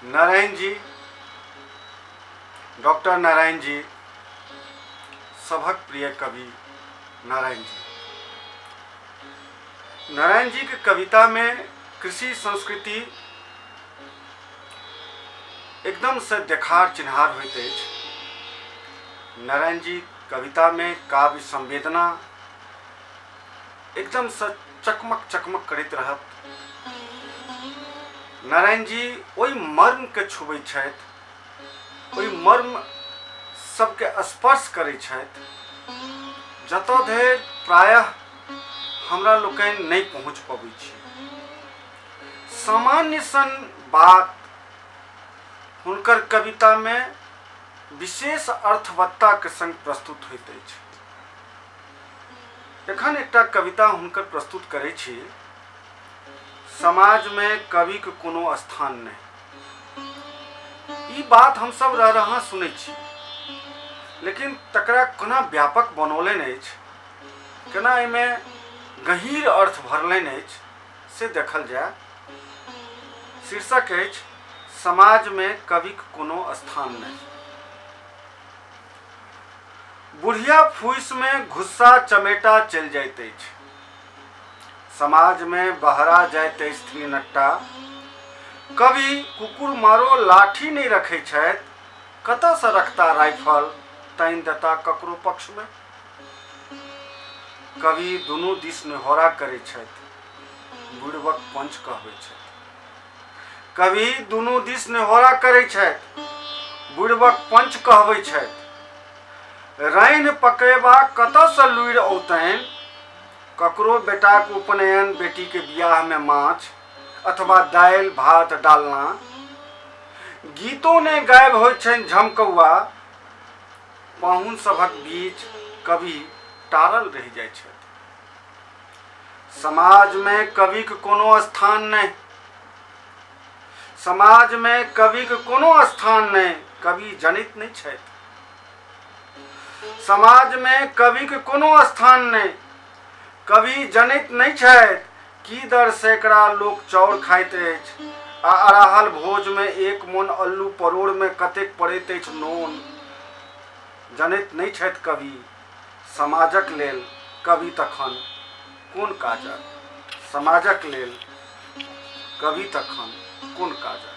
Narayan ji, doctor Narayan ji, सभक प्रिय कवि नारायण जी। नारायण जी के कविता में कृषि संस्कृति एकदम से देखार चिन्हार होइत अछि। नारायण जी कविता में काव्य संवेदना एकदम से चकमक चकमक करैत रहत। नारायण जी ओहि मर्म के छुबैत छथि, ओहि मर्म सबके स्पर्श करै छथि जतऽ धरि प्रायः हमरा लोकनि नहि पहुँच पबै छी। सामान्य सन बात हुनकर कवितामे विशेष अर्थवत्ताके संग प्रस्तुत होइत अछि। एखन एकटा कविता हुनकर प्रस्तुत करै छी, समाजमे कविके कोनो स्थान नहि। ई बात हमसब रह रहा सुनै छी, लेकिन तकरा कोना व्यापक बनौलनि अछि, केना एहिमे गहीँर अर्थ भरलनि अछि से देखल जाय। शीर्षक अछि समाजमे कविक कोनो स्थान नहि। बुढ़िया फूसमे घुस्सा चमेटा चलि जाइत अछि, समाजमे बहरा जाइत अछि थ्रीनट्टा। कवि कुकुर मारो लाठी नहि रखै छथि, कतऽसँ रखता राइफल तानि देता ककरो पक्षमे। कवि दुनू दिस नेहोरा करै छथि, बुड़बक पंच कहबै छथि। कवि दुनू दिस नेहोरा करै छथि, बुड़बक पंच कहबै छथि। रैन पकैबा कतऽसँ लुरि औतनि, ककरो बेटाक उपनयन बेटीके बियाहमे माछ अथवा दालि भात डालना। गीतो नहि गाबि होइत छनि झमकौआ, पाहुन सभक बीच कवि टारल रहि जाइत छथि। समाजमे कविक कोनो स्थान नहि, समाजमे कविक कोनो स्थान नहि, कवि जनैत नहि छथि। समाजमे कविक कोनो स्थान नहि, कवि जनैत नहि छथि की दर सैकड़ा लोक चाउर खाइत अछि आ अराहल भोजमे एक मोन अल्लू परोड़मे कतेक पड़ैत अछि नोन। जनैत नहि छथि कवि, समाजक लेल कवि तखन कोन काजक, समाजक लेल कवि तखन कोन काजक।